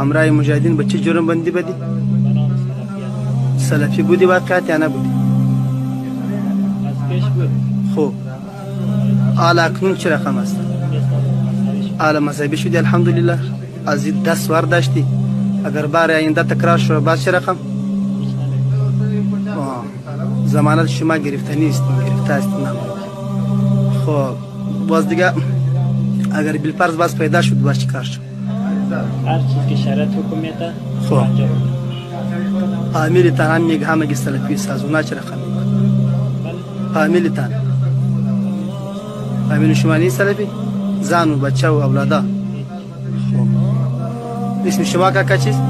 همراه مجاهدین به چه جرم بندی بدی؟ سلفی بودی واقعیت یا نبودی؟ خب حالا اکنون چه رقم است؟ حالا مذهبی شدی الحمدلله، از این دست ورداشتی. اگر بار آینده تکرار شد باز چه رقم؟ ضمانت شما گرفته نیست، گرفته است. خب باز دیگه اگر بالفرض باز پیدا شد باز چیکار شد؟ هر چیز که شرط حکم میده. خب فامیلتان هم میگه همگی سلفی است، از اونا چه رقم میگه؟ فامیلتان، فامیل شما نیست سلفی؟ زن و بچه و اولادا. خب اسم شما کاکا چیست؟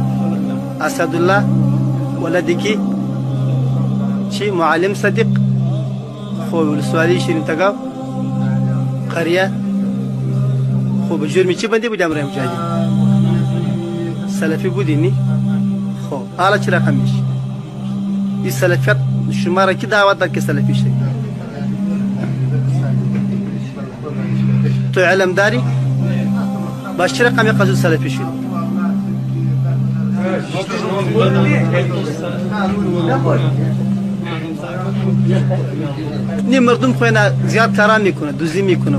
اسدالله ولدی کی؟ چی؟ معلم صدیق. خب ولسوالی شیرین تگاب قریه. خب جرمی چی بندی بودی امرای مجاهدین؟ سلفی بودی نی؟ خب حالا چه رقم میشه؟ این سلفیت شما را کی دعوت داد که سلفی شی؟ تو علم داری؟ باش چه رقمی قضیه سلفی شدی؟ نی مردم خو اینا زیاد کارا میکنه، دزدی میکنه،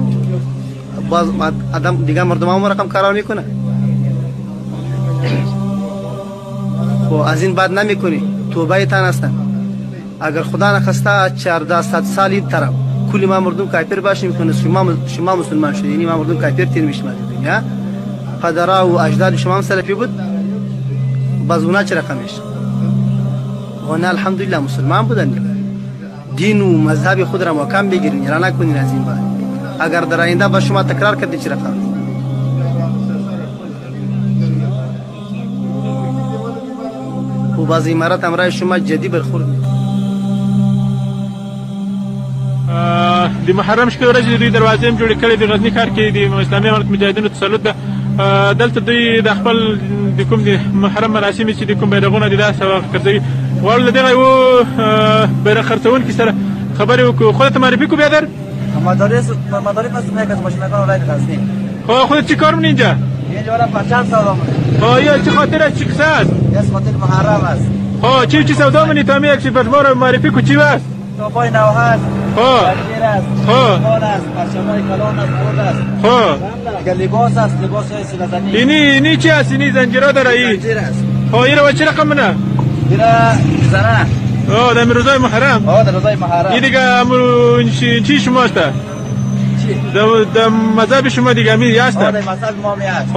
باز آدم دیگه مردم هم رقم کارا میکنه. خب از این بعد نمیکنی، توبه تان هستن. اگر خدا نخواسته 1400 سال این طرف کلی ما مردم کافر باشیم میکنه، شما مسلمان شدی، یعنی ما مردم کافر تیر میشیم از دنیا. پدرا و اجداد شما هم سلفی بود، باز اونا چه رقمش؟ اونا الحمدلله مسلمان بودن، دین و مذهب خود را محکم بگیرین، یرا نکنین از این بعد. اگر در آینده با شما تکرار کردین چه رقم؟ و باز امارت همراه شما جدی برخورد. د محرم شپې ورځې د دوی دروازې هم جوړې کړې، د غزني ښار کې د اسلامي امارت مجاهدینو تسلط ده. دلته دوی د خپل د کوم د محرم مراسم چې د کوم بیرغونه دي داسې ګرځوي. غواړو له دغه یو بیرغ خرڅوونکي سره خبرې وکړو. خودت معرفي کو بیادر؟ مدارس از ماشینگان ولایت غزنی. خب خودت چی کار می‌کنی اینجا؟ اینجا برای پرچم سودا می‌کنم. خب یا چه خاطر است، چه قصه است؟ از خاطر محرم است. خب چی سودا می‌کنی؟ تا می یک چی ما رو معرفی کو چی است؟ توپای نو هست. خب خب کلان است، پرچم‌های کلان است، خرد است. خب لباس است، لباس سینه‌زنی. اینی چی است؟ اینی زنجیرا داره این. زنجیر است. خب این رو چه رقم منه؟ این زنه. در روزای محرم. در روزای محرم. این دیگه چی شما است؟ چی؟ در مذهب شما دیگه می است. در مذهب ما می است.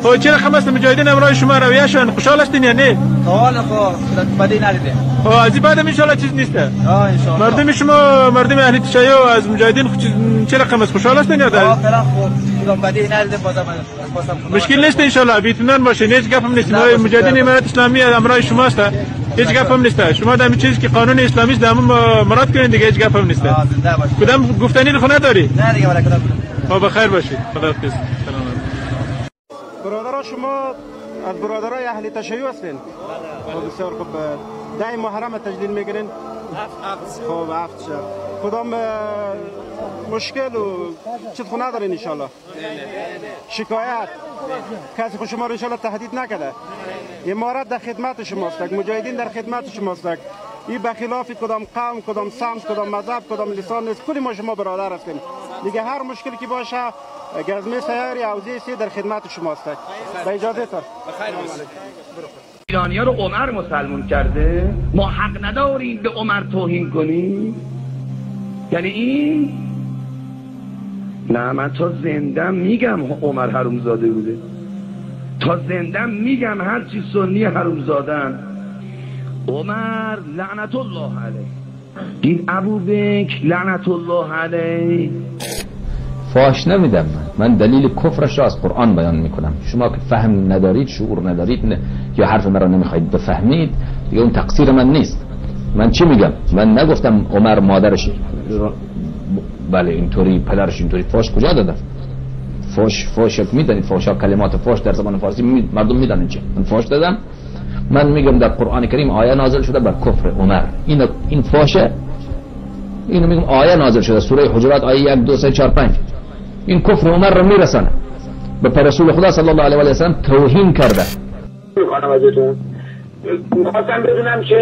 خب چه رقم است مجاهدین همراه شما رویه‌شان خوشحال هستین یا نه؟ تا حال خب بدی ندیدیم. خب از این بعد ان شاء الله چیز نیست. ان شاء الله. مردم شما مردم اهل تشیع از مجاهدین چه رقم است خوشحال هستین یا نه؟ فعلا خوب کدام بدی ندیدیم، بازم مشکل نیست ان شاء الله، بیتونن باشه، هیچ گپ هم نیست. مجاهدین امارت اسلامی همراه شما است، هیچ گپ هم نیست. شما در چیزی که قانون اسلامی است در مراد کنین دیگه، هیچ گپ هم نیست. کدام گفتنی خو نداری؟ نه دیگه ولا کدام. خب بخیر باشید، خداحافظ. سلام. برادرها شما از برادرای اهل تشیع هستین؟ بله. بسیار خوب. ده محرم تجلیل میگیرین؟ هفت. خب هفت شب. کدام مشکل و چیز خو ندارین انشالله؟ شکایت کسی خو شما رو انشالله تهدید نکرده؟ امارت در خدمت شماست، مجاهدین در خدمت شماست. این به خلاف کدام قوم، کدام سمت، کدام مذهب، کدام لسان نیست. کلی ما شما برادر هستیم دیگه. هر مشکلی که باشه گزمه سیاری حوزه سی در خدمت شماست. به اجازه تان. ایرانی‌ها رو عمر مسلمون کرده، ما حق نداریم به عمر توهین کنیم. یعنی این نه، من تا زندم میگم عمر حرومزاده بوده، تا زندم میگم هر چی سنی حرومزادن. عمر لعنت الله علیه، این ابوبکر لعنت الله علیه. فاش نمیدم، من دلیل کفرش را از قرآن بیان میکنم. شما که فهم ندارید، شعور ندارید، نه، یا حرف مرا نمیخواید بفهمید، دیگه اون تقصیر من نیست. من چی میگم؟ من نگفتم عمر مادرش بله اینطوری، پدرش اینطوری. فاش کجا دادم؟ فاش میدانید، فاشا کلمات فاش در زبان فارسی مردم میدانند چه. من فاش دادم؟ من میگم در قرآن کریم آیه نازل شده بر کفر عمر. این فاشه. اینو میگم آیه نازل شده، سوره حجرات آیه 1 2 3 4 5. این کفر عمر رو میرسانه به رسول خدا صلی الله علیه و سلم توهین کرده. میکنم ازتون. میخواستم بدونم که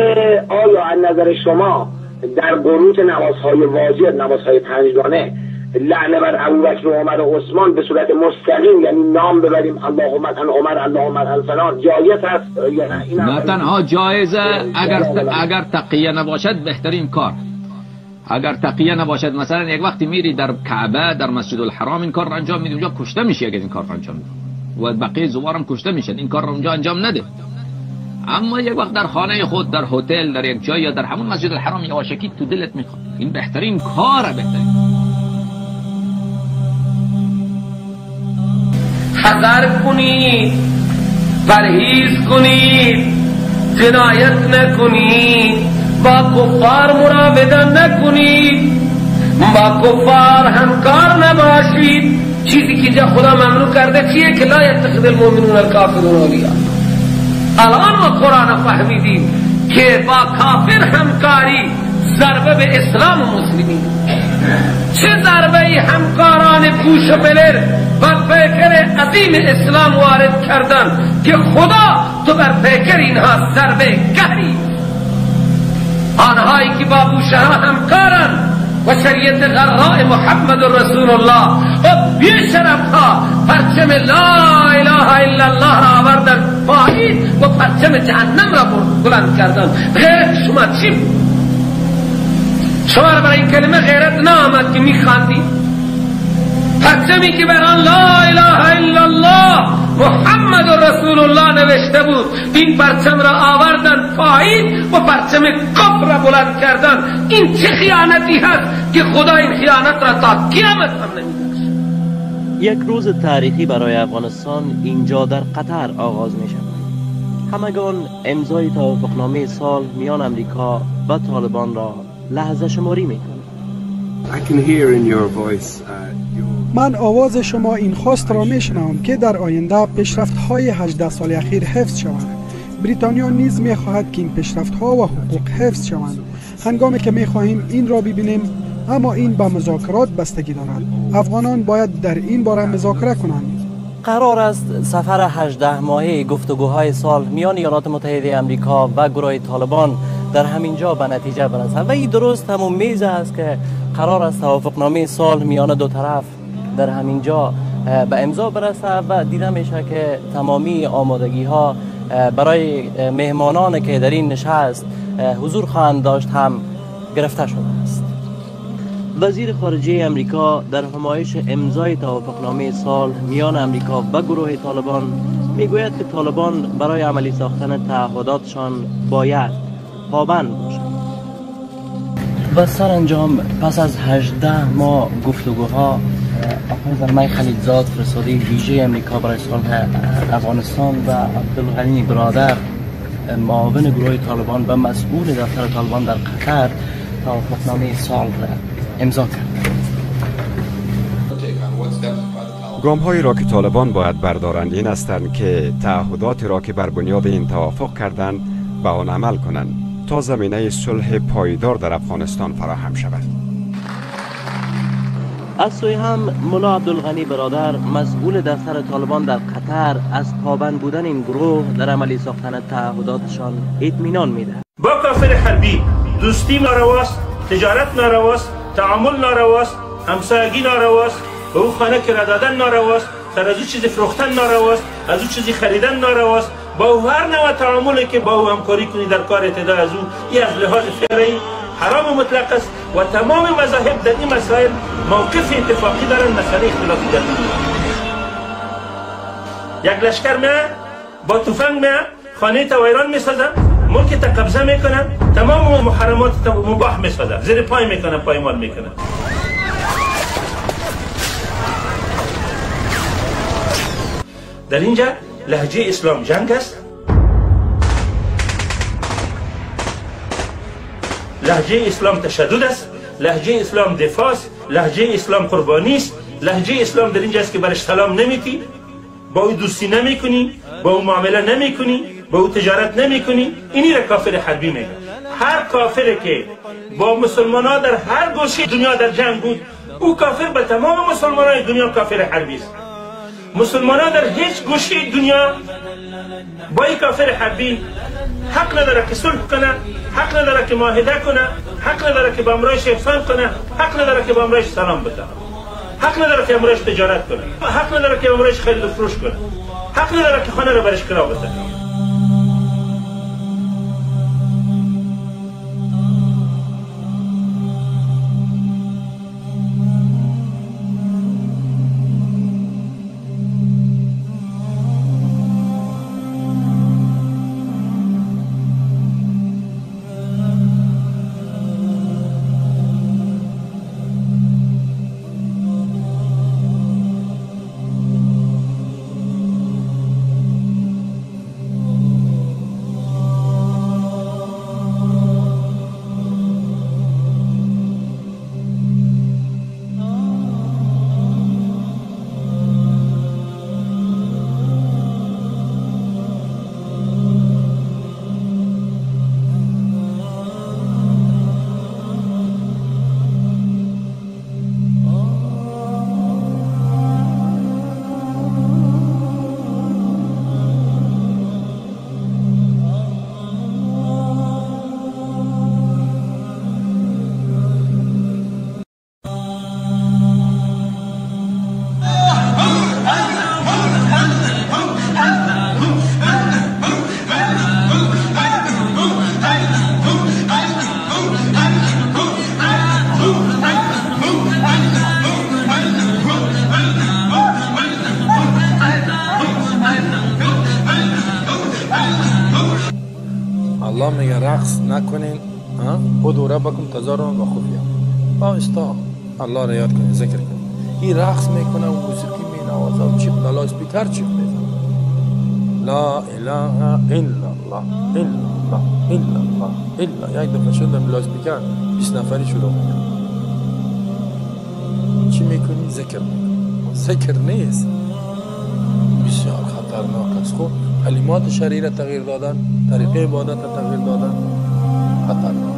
آیا از نظر شما در قنوت نمازهای واجب، نمازهای پنجگانه، لعنه بر ابوبکر و عمر و عثمان به صورت مستقیم، یعنی نام ببریم اللهم عن عمر اللهم عن فلان، جایز است یا نه؟ نه تنها جایزه، اگر تقیه نباشد بهترین کار. اگر تقیه نباشد، مثلا یک وقتی میری در کعبه، در مسجد الحرام این کار رو انجام میدی، اونجا کشته میشی اگر این کار رو انجام میدی و بقیه زوارم کشته میشن، این کار رو اونجا انجام نده. اما یک وقت در خانه خود، در هتل، در یک جای یا در همون مسجد الحرام یواشکی تو دلت میخواد، این بهترین کاره، بهترین. حذر کنید، پرهیز کنید، جنایت نکنید، با کفار مراوده نکنید، با کفار همکار نباشید. چیزی که اینجا خدا ممنوع کرده چیه؟ که لا یتخذ المؤمنون الکافرون اولیاء. الان ما قرآن فهمیدیم که با کافر همکاری ضربه به اسلام و مسلمین. چه ضربه ای همکاران بوش و بلر و پیکر عظیم اسلام وارد کردن که خدا تو بر پیکر اینها ضربه قهری. آنهایی که با بوشه ها همکارن و شریعت غراء محمد رسول الله و بیشرف ها پرچم لا اله الا الله را آوردن پایین و پرچم جهنم را بلند کردن. غیرت شما چی بود؟ شما را برای این کلمه غیرت نآمد که میخواندید؟ پرچمی که بر آن لا اله الا الله محمد رسول الله نوشته بود، این پرچم را آوردن پایین و پرچم کفر را بلند کردن. این چه خیانتی هست که خدا این خیانت را تا قیامت هم نمیبخشد. یک روز تاریخی برای افغانستان اینجا در قطر آغاز می شود. همگان امضای توافقنامه صلح میان امریکا و طالبان را لحظه شماری می کنند. من آواز شما این خواست را می شنوم که در آینده پیشرفت های 18 سال اخیر حفظ شوند. بریتانیا نیز می خواهد که این پیشرفت ها و حقوق حفظ شوند. هنگامی که می خواهیم این را ببینیم، اما این به مذاکرات بستگی دارد. افغانان باید در این باره مذاکره کنند. قرار است سفر 18 ماهه گفتگوهای صلح میان ایالات متحده امریکا و گروه طالبان در همین جا به نتیجه برسد و این درست همون میز است که قرار است توافقنامه صلح میان دو طرف در همین جا به امضا برسد و دیده میشه که تمامی آمادگی ها برای مهمانان که در این نشست حضور خواهند داشت هم گرفته شده است. وزیر خارجه امریکا در همایش امضای توافقنامه صلح میان امریکا و گروه طالبان میگوید که طالبان برای عملی ساختن تعهداتشان باید پابند باشند. و سرانجام پس از 18 ماه گفتگوها، آقای زلمی خلیلزاد فرستاده ویژه امریکا برای صلح افغانستان و عبدالغنی برادر معاون گروه طالبان و مسئول دفتر طالبان در قطر توافقنامه صلح را امضا کرد. گام هایی را که طالبان باید بردارند این هستند که تعهداتی را که بر بنیاد این توافق کردند به آن عمل کنند تا زمینه صلح پایدار در افغانستان فراهم شود. از سوی هم ملا عبدالغنی برادر مسئول دفتر طالبان در قطر از پابند بودن این گروه در عملی ساختن تعهداتشان اطمینان میدهد. با کافر حربی دوستی نارواست، تجارت نارواست، تعامل نارواست، همسایگی نارواست، به او خانه کرا دادن نارواست، سر از او چیزی فروختن نارواست، از او چیزی خریدن نارواست، با او هر نوع تعاملی که با او همکاری کنی در کار اعتدا از او، این از لحاظ فقهی حرام مطلق است و تمام مذاهب در این مسائل موقف اتفاقی دارن، مسئله اختلافی در یک لشکر میه با تفنگ میه خانه تا ویران میسازن، ملک تا قبضه میکنن، تمام محرمات تا مباح میسازن، زیر پای میکنن، پایمال میکنن. در اینجا لهجه اسلام جنگ است، لهجه اسلام تشدد است، لهجه اسلام دفاع است، لهجه اسلام قربانی است، لهجه اسلام در اینجا است که برش سلام نمیتی، با او دوستی نمیکنی، با او معامله نمیکنی، با او تجارت نمیکنی. اینی را کافر حربی میگه. هر کافری که با مسلمان ها در هر گوشه دنیا در جنگ بود، او کافر به تمام مسلمان های دنیا کافر حربی است. مسلمان ها در هیچ گوشه دنیا با این کافر حربی حق نداره که صلح کنه، حق نداره که معاهده کنه، حق نداره که با امرایش احسان کنه، حق نداره که با امرایش سلام بده، حق نداره که امرایش تجارت کنه، حق نداره که امرایش خرید و فروش کنه، حق نداره که خانه رو برش کرا بده. الله میگه رقص نکنین، ادعوا ربکم تضرعا و خفیا. آهسته الله را یاد کنین، ذکر کنین. این رقص میکنه و موسیقی مینوازه و چیق لا اسپیکر چیق میزنه. لا اله الا الله الا الله الا الله الا. یک دفعه شدم لا اسپیکر 20 نفری شروع میکنه. چی میکنی؟ ذکر میکنی. ذکر نیست، بسیار خطرناک است. خب کلمات شرعی را تغییر دادن، طریقه عبادت را تغییر دادن خطرناک.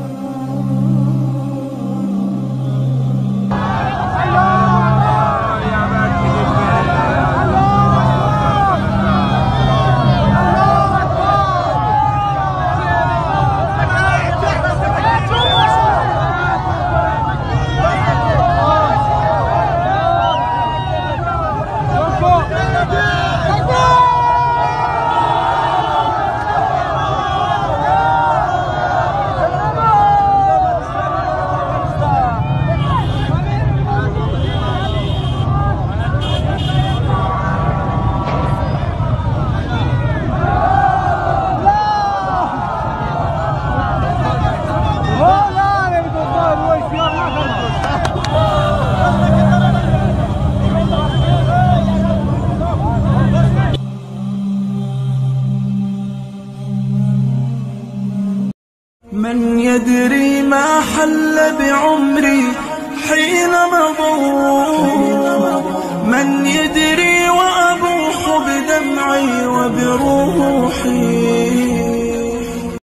من يدري ما حل بعمري حين مضوا، من يدري وأبوح بدمعي وبروحي.